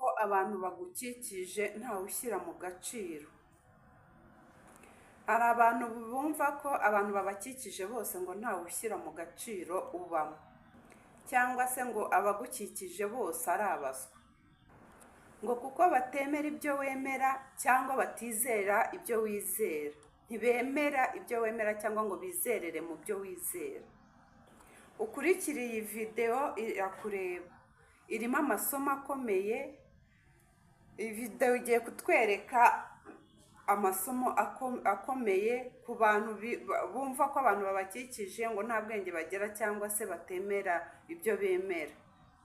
ko abantu bagukikije ntawe ushyira mu gaciro. Hari abantu bumva ko abantu babakikije bose ngo ntawe ushyira mu gaciro ubamo, cyangwa se ngo abagukikije bose ari abaswa, ngo kuko batemera ibyo wemera cyangwa batizera ibyo wizera. Ntibemera ibyo wemera cyangwa ngo bizerere mu byo wizera. Ukurikire iyi videwo, irakureba, irimo amasomo akomeye. Iyi videwo igiye kutwereka amasomo akomeye ku bantu bumva ko abantu babakikije ngo nta bwenge bagira cyangwa se batemera ibyo bemera.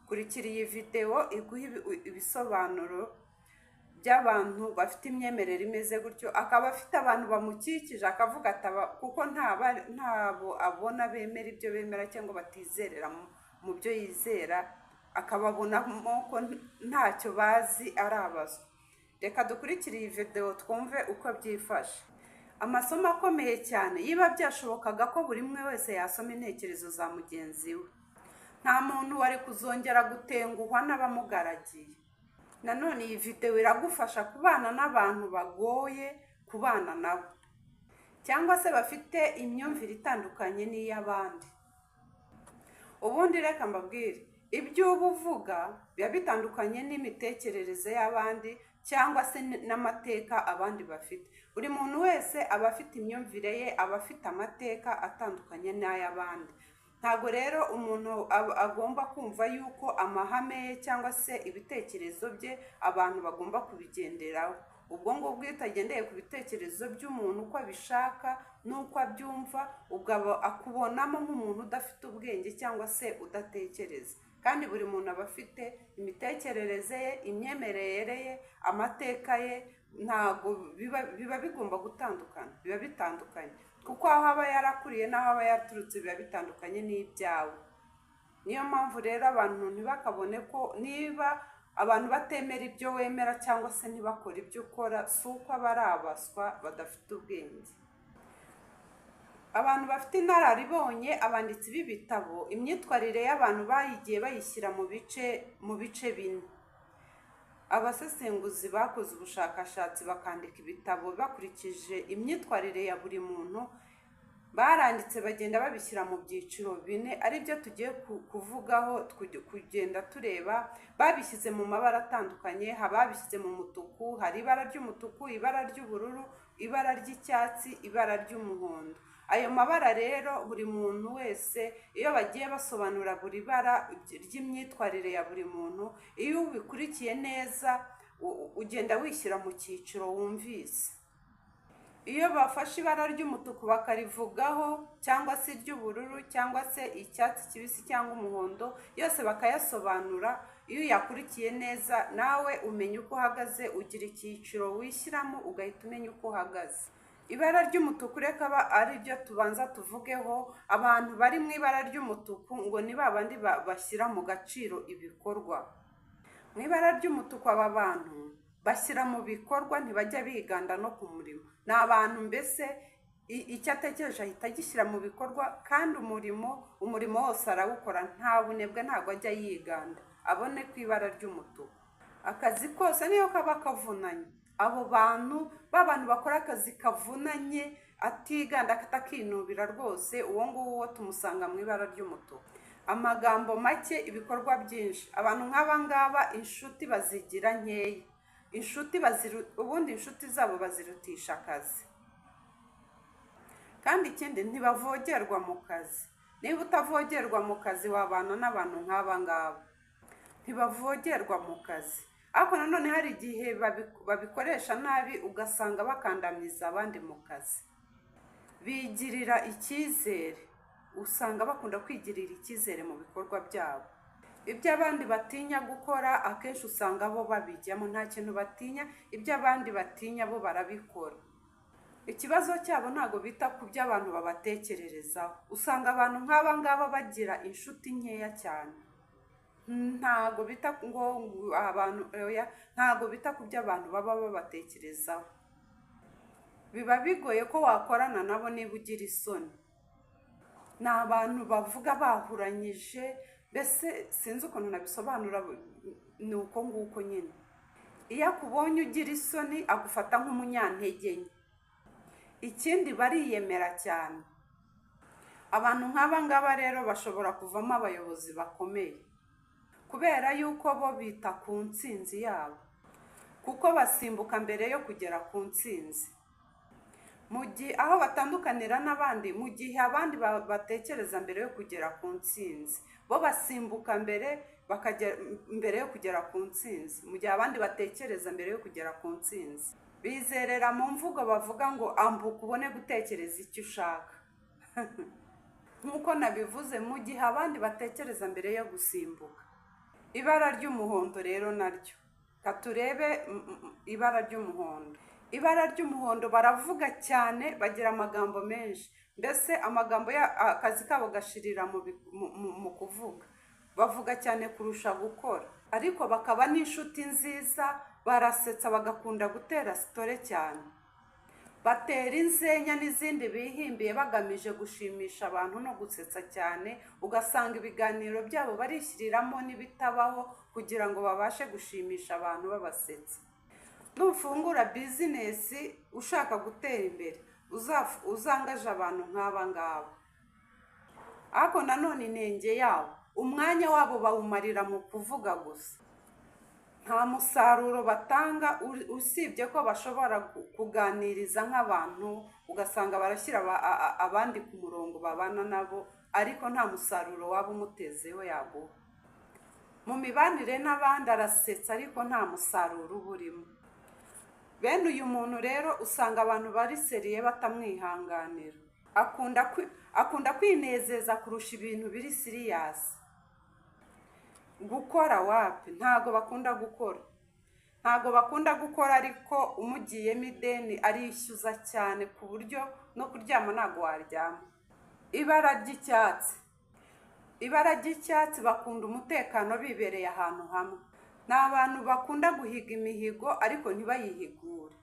Kurikira iyi videwo iguhe ibisobanuro by'abantu bafite imyemerere imeze gutyo, akaba afite abantu bamukikije, akavuga ati kuko ntabo abona bemera ibyo bemera cyangwa batizerera mu byo yizera, akababonamo ko ntacyo bazi, ari abaswa. Reka dukurikire iyi videwo twumve uko byifashe. Amasomo akomeye cyane. Yiba byashobokaga ko buri umwe wese yasoma intekerezo za mugenzi we, nta muntu wari kuzongera gutenguhwa n'abamugaragiye. Nanone iyi videwo iragufasha kubana n'abantu bagoye kubana nabo, cyangwa se bafite imyumvire itandukanye n'iy'abandi. Ubundi reka mbabwire, ibyo uba uvuga biba bitandukanye n'imitekerereze y'abandi cyangwa se n'amateka abandi bafite. Buri muntu wese aba afite imyumvire ye, aba afite amateka atandukanye n'ay'abandi. Ntabwo rero umuntu agomba kumva yuko amahame ye cyangwa se ibitekerezo bye abantu bagomba kubigenderaho. Ubwo ngubwo iyo utagendeye ku bitekerezo by'umuntu uko abishaka n'uko abyumva, ubwo aba akubonamo nk'umuntu udafite ubwenge cyangwa se udatekereza. Kandi buri muntu aba afite imitekerereze ye, imyemerere ye, amateka ye. Ntabwo biba bigomba gutandukana, biba bitandukanye, kuko aho aba yarakuriye n'aho aba yaturutse biba bitandukanye n'ibyawe. Niyo mpamvu rero abantu ntibakabone ko niba abantu batemera ibyo wemera cyangwa se ntibakore ibyo ukora, si uko aba ari abaswa badafite ubwenge. Abantu bafite inararibonye, abanditsi b'ibitabo, imyitwarire y'abantu bayigiye bayishyira mu bice bine. Abasesenguzi bakoze ubushakashatsi, bakandika ibitabo bakurikije imyitwarire ya buri muntu, baranditse bagenda babishyira mu byiciro bine, aribyo tugiye kuvugaho, kugenda tureba. Babishyize mu mabara atandukanye. Babishyize mu mutuku, hari ibara ry'umutuku, ibara ry'ubururu, ibara ry'icyatsi, ibara ry'umuhondo. Ayo mabara rero, buri muntu wese iyo bagiye basobanura buri bara ry'imyitwarire ya buri muntu, iyo ubikurikiye neza ugenda wishyira mu cyiciro wumvise. Iyo bafashe ibara ry'umutuku bakarivugaho, cyangwa se iry'ubururu, cyangwa se icyatsi kibisi, cyangwa umuhondo, yose bakayasobanura, iyo uyakurikiye neza nawe umenya uko uhagaze, ugira icyiciro wishyiramo ugahita umenya uko uhagaze. Ibara ry'umutuku reka aba ari ryo tubanza tuvugeho. Abantu bari mu ibara ry'umutuku ngo ni ba bandi bashyira mu gaciro ibikorwa. Mu ibara ry'umutuku, aba bantu bashyira mu bikorwa, ntibajya biganda no ku murimo. Ni abantu mbese icyo atekereje ahita agishyira mu bikorwa, kandi umurimo wose arawukora nta bunebwe, ntabwo ajya yiganda. Abone ku ibara ry'umutuku, akazi kose niyo kaba kavunanye, abo bantu, ba bantu bakora akazi kavunanye atiganda, atakinubira rwose, uwo nguwo tumusanga mu ibara ry'umutuku. Amagambo make, ibikorwa byinshi. Abantu nk'aba ngaba inshuti bazigira nkeya. Inshuti ubundi inshuti zabo bazirutisha akazi. Kandi ikindi, ntibavogerwa mu kazi. Niba utavogerwa mu kazi, wabana n'abantu nk'aba ngaba. Ntibavogerwa mu kazi, ariko nanone hari igihe babikoresha nabi, ugasanga bakandamiza abandi mu kazi. Bigirira icyizere, usanga bakunda kwigirira icyizere mu bikorwa byabo. Ibyo abandi batinya gukora, akenshi usanga bo babijyamo, nta kintu batinya. Ibyo abandi batinya bo barabikora. Ikibazo cyabo, ntabwo bita ku byo abantu babatekererezaho. Usanga abantu nk'aba ngaba bagira inshuti nkeya cyane. Ntabwo bita ngo abantu, oya, ntabwo bita ku byo abantu baba babatekerezaho. Biba bigoye ko wakorana nabo niba ugira isoni. Ni abantu bavuga bahuranyije, mbese sinzi ukuntu nabisobanura, ni uko nguko nyine. Iyo akubonye ugira isoni, agufata nk'umunyantege nke. Ikindi, bariyemera cyane. Abantu nk'aba ngaba rero bashobora kuvamo abayobozi bakomeye, kubera yuko bo bita ku ntsinzi yabo, kuko basimbuka mbere yo kugera ku ntsinzi. Mu gihe aho batandukanira n'abandi, mu gihe abandi batekereza mbere yo kugera ku ntsinzi, bo basimbuka mbere bakagera mbere yo kugera ku ntsinzi. Mu gihe abandi batekereza mbere yo kugera ku ntsinzi, bizerera mu mvugo bavuga ngo "Ambuka ubone gutekereza icyo ushaka." Nk'uko nabivuze, mu gihe abandi batekereza mbere yo gusimbuka. Ibara ry'umuhondo rero naryo katurebe. Ibara ry'umuhondo, ibara ry'umuhondo baravuga cyane, bagira amagambo menshi. Mbese amagambo ya akazi kabo gashirira mu kuvuga. Bavuga cyane kurusha gukora, ariko bakaba n'inshuti nziza. Barasetsa, bagakunda gutera story cyane, batera inzenya n'izindi bihimbiye bagamije gushimisha abantu no gusetsa cyane. Ugasanga ibiganiro byabo barishyiriramo n'ibitabaho kugira ngo babashe gushimisha abantu babasetsa. Nufungura business ushaka gutera imbere, uzangaje abantu nk'aba ngaba. Ariko nanone inenge yabo, umwanya wabo bawumarira mu kuvuga gusa, nta musaruro batanga, usibye ko bashobora kuganiriza nk'abantu, ugasanga barashyira abandi ku murongo babana nabo, ariko nta musaruro waba umutezeho yaguha. Mu mibanire n'abandi arasetsa, ariko nta musaruro uba urimo. Bene uyu muntu rero usanga abantu bari sérieux batamwihanganira. Akunda kwinezeza kurusha ibintu biri serious. Gukora wapi, ntago bakunda gukora, ntago bakunda gukora. Ariko umugiyemo ideni arishyuza cyane, ku buryo no kuryama ntago waryama. Ibara ry'icyatsi, ibara ry'icyatsi bakunda umutekano, bibereye ahantu hamwe. Ni abantu bakunda guhiga imihigo ariko ntibayihigure.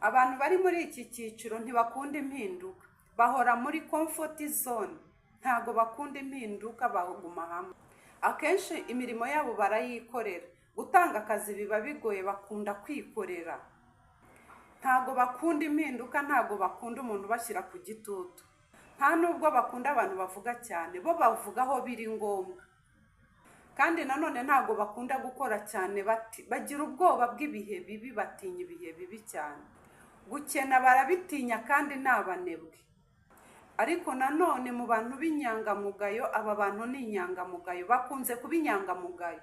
Abantu bari muri iki cyiciro ntibakunda impinduka, bahora muri comfort zone, ntago bakunda impinduka, baguma hamwe. Akenshi imirimo yabo barayikorera, gutanga akazi biba bigoye, bakunda kwikorera. Ntago bakunda impinduka, ntago bakunda umuntu ubashyira ku gitutu, nta nubwo bakunda abantu bavuga cyane. Bo bavuga aho biri ngombwa. Kandi nanone ntago bakunda gukora cyane, bagira ubwoba bw'ibihe bibi, batinya ibihe bibi cyane. Gukena barabitinya kandi ni abanebwe. Ariko nanone mu bantu b'inyangamugayo, aba bantu ni inyangamugayo, bakunze kuba inyangamugayo.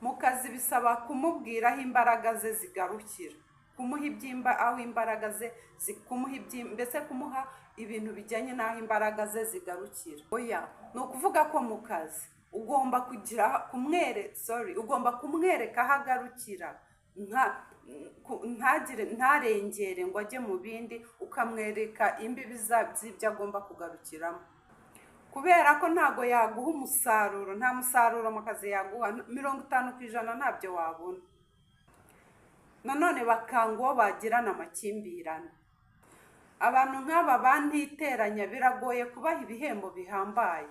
Mu kazi bisaba kumubwira aho imbaraga ze zigarukira, kumuha ibyimba aho imbaraga ze kumuha mbese kumuha ibintu bijyanye n'aho imbaraga ze zigarukira. Oya, ni ukuvuga ko mu kazi ugomba kugira kumwere, sorry, ugomba kumwereka aho agarukira, ntagire ntarengere ngo ajye mu bindi, ukamwereka imbibi z'ibyo agomba kugarukiramo, kubera ko ntago yaguha umusaruro. Nta musaruro mu kazi yaguha, 50% ntabyo wabona. Nanone bakanga uwo bagirana amakimbirane. Abantu nk'aba bantiteranya biragoye kubaha ibihembo bihambaye.